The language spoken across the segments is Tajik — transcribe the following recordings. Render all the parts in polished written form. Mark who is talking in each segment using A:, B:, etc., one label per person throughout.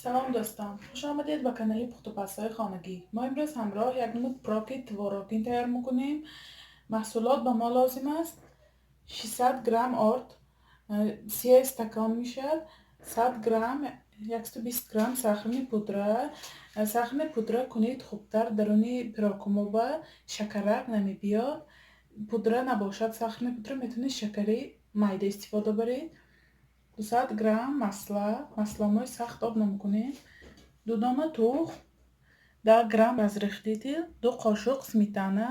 A: Салом, дӯстон! Хуш омадед ба канали пухтупазҳои хонагӣ. Мо имрӯз ҳамроҳ як намуд пироги творогин тайёр мекунем. Маҳсулот ба мо лозим аст: 600 грамм орд, 3 стакон мешавад, 100 грамм, 120 грамм сахарный пудра. Сахарный пудра кунед хубтар, даруни пирогҳо шакарак намебиёд. Пудра набошад, сахарный пудра, метавонед шакари майда истифода баред. 200 грамм масла, масломои сахт об намекунем, 2 дона тухм, 10 грамм разрыхлитель, 2 қошуқ сметана.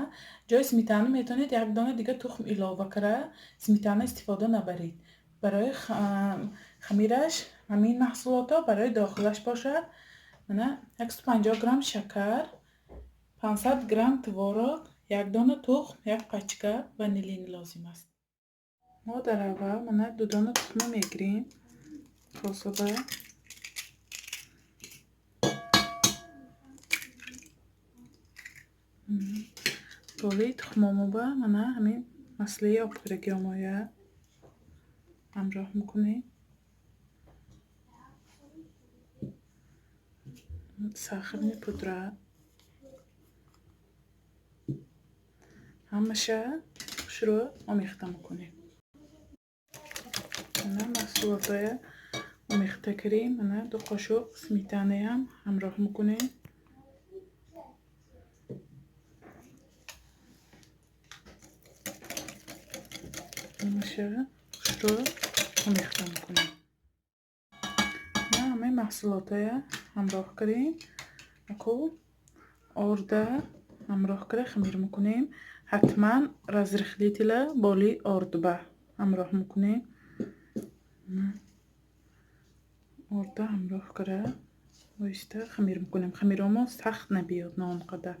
A: Ҷои сметана метавонед як дона дига тухм илова кара, сметана истифода набаред. Барои хамираш ҳамин маҳсулотҳо, барои дохилаш бошад, мана, 150 грамм шакар, 500 грамм творог, як дона тухм, як пачка ванилин лозим аст. Мо дар аввал, мана, 2 дона тухма мегирем косаба. Болои тухмомоба, мана, ҳамин маслаи обкирагиомоя ҳамроҳ мекунем, сахарный пудра, ҳамаша хушрӯ омехта мекунем. Мана, маҳсулотҳоя омехта кардем. Мана, 2 қошуқ сметанаям ҳамроҳ мекунем. Ҳамаша хушрӯ омехта мекунем. Ҳамаи маҳсулотҳоя ҳамроҳ кардем. Аку орда ҳамроҳ карда хамир мекунем. Ҳатман разрыхлителя боли ордба ҳамроҳ мекунем. Орда ҳамроҳ карда оҳиста хамир мекунем. Хамиромо сахт набиёд на он қадар.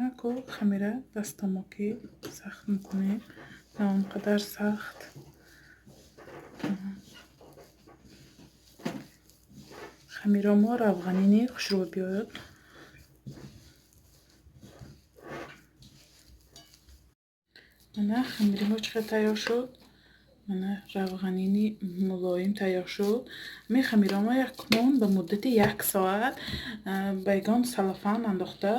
A: Аку хамира дастомо ки сахт мекунем, на он қадар сахт. Хамиромо равғанини хушрӯ биёяд. Мана, хамири мо чӣ қадр тайёр шуд. Мана, равғанини мулоим тайёр шуд. Ҳамин хамиромо якмон ба муддати як соат ба ягон салофан андохта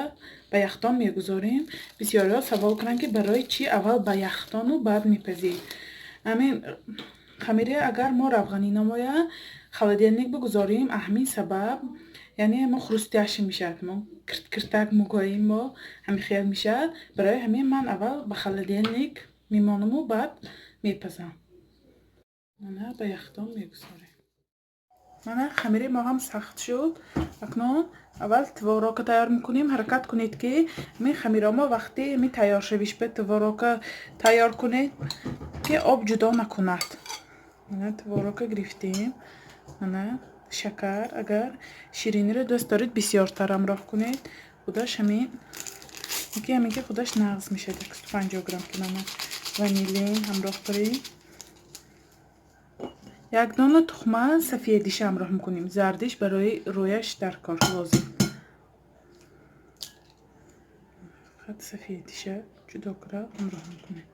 A: ба яхдон мегузорем. Бисёриҳо савол кунанд, ки барои чӣ аввал ба яхдону баъд мепазед. Ҳамин хамире агар мо равғанӣ намояд, холодильник бигузорем, ҳамин сабаб, яъне мо хрустящий мешавад, мо кирт-киртак мегӯем, мо ҳамин хел мешавад. Барои ҳамин ман аввал ба холодильник мемонаму баъд мепазам. Мана, ба яхдон мегузорем. Мана, хамири мо ҳам сахт шуд. Акнун аввал творога тайёр мекунем. Ҳаракат кунед, ки ҳамин хамиромо вақти ҳамин тайёр шавиш ба творога тайёр кунед, ки об ҷудо накунад. Мана, творога гирифтем. Мана, шакар, агар шириниро дӯст доред, бисёртар ҳамроҳ кунед. Худаш ҳамин ки ҳамин ки худаш нағз мешавад. 150 грамм ки мана ванилин ҳамроҳ кунем. Як дона тухма сафедиша ҳамроҳ мекунем. Зардиш барои рӯяш дар кор лозим. Фақат сафедиша ҷудо кара ҳамроҳ мекунем.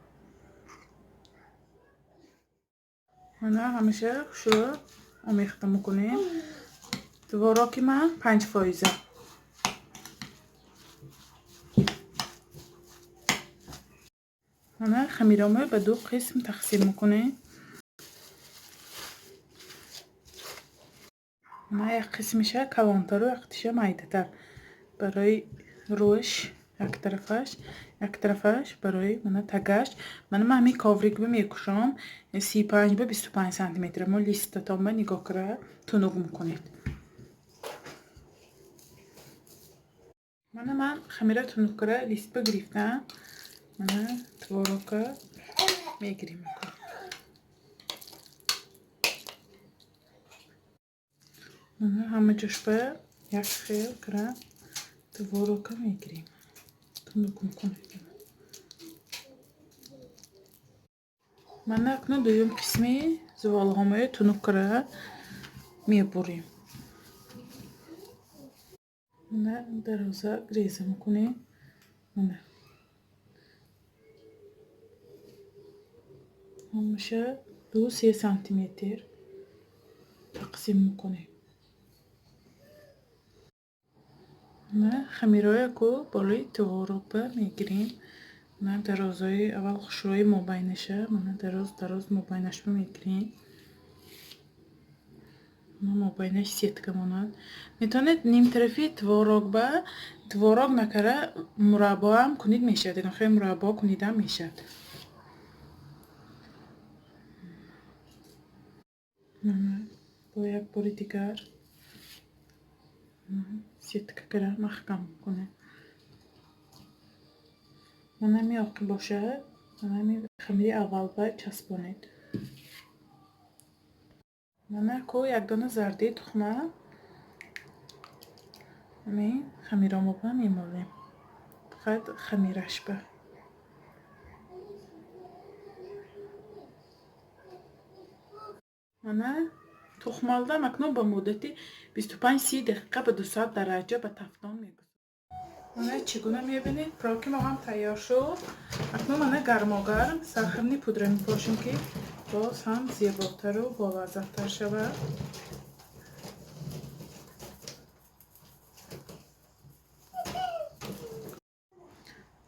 A: Мана, ҳамаша хушрӯ омехта мекунем. Твороги ман 5 фоиза. Мана, хамиромо ба ду қисм тақсим мекунем. Мана, як қисмиша калонтару яктиша майдатар. Барои рӯш як тарафаш, як тарафаш барои, мана, тагаш. Мана, ман ҳамин коврик ба мекушом, 35 ба 25 сантиметр. Мо листатонба нигоҳ кара тунук мекунед. Мана, ман хамира тунук кара лист ба гирифтам. Мана, творога мегирем. Мана, ҳама ҷошба як хел кара творога мегирем. Тунук мекунем. Мана, акнун дуюм қисми зуволҳомоя тунук кара мебурем. Мана, дароза реза мекунем. Мана, ҳамаша 2-3 сантиметр. Тақсим мекунем. Хамирҳоя ку болои творогба мегирем. Дарозҳои аввал хушрӯи мобайнаша, мана дароз дароз мобайнашба мегирем. Мобайнаш сетка монад. Метавонед нимтарафи творогба творог накара мураббоам кунид мешавад. Хеле мураббо кунидам мешавад. Бо як бори дигар сетка кара маҳкам кунем. Мана ми оқи бошад, мана ми хамири аввалба часпонед. Мана ку як дона зарди тухма ами хамиромоба мемолем. Фақат хамирашба. Мана тухмалдам акнун ба муддати 25-30 дақиқа ба 200 дараҷа ба тафдон мегузорем. Мана чӣ гуна мебинед, пироги мо ҳам тайёр шуд. Акнун мана гармогарм сахарни пудра мепошем, ки боз ҳам зеботару болаззаттар шавад.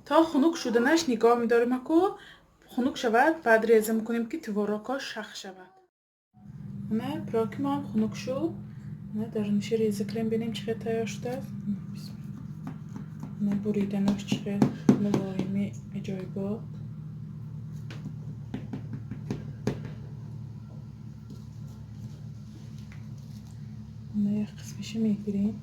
A: То хунук шуданаш нигоҳ медорем, аку хунук шавад, баъд реза мекунем, ки творогҳо шах шавад. Мана пироги мо ҳам хунук шуд. Мана даруниша реза кунем, бинем чӣ хел тайёр шудааст. Мана буриданаш чӣ хел мулоими аҷоибот. Мана як қисмиша мегирем.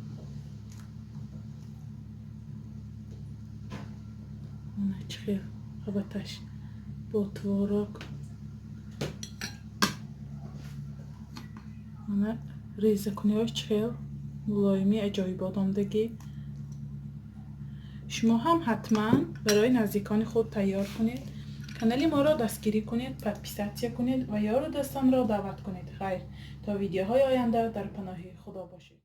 A: Мана чӣ хел қабаташ бо творог. Мана резакуниҳош чӣ хел мулоими аҷоибот омадагӣ. Шумо ҳам ҳатман барои наздикони худ тайёр кунед. Канали моро дастгирӣ кунед, подписатсия кунед ва ёру дӯстонро даъват кунед. Хайр, то видеоҳои оянда дар паноҳи Худо бошед.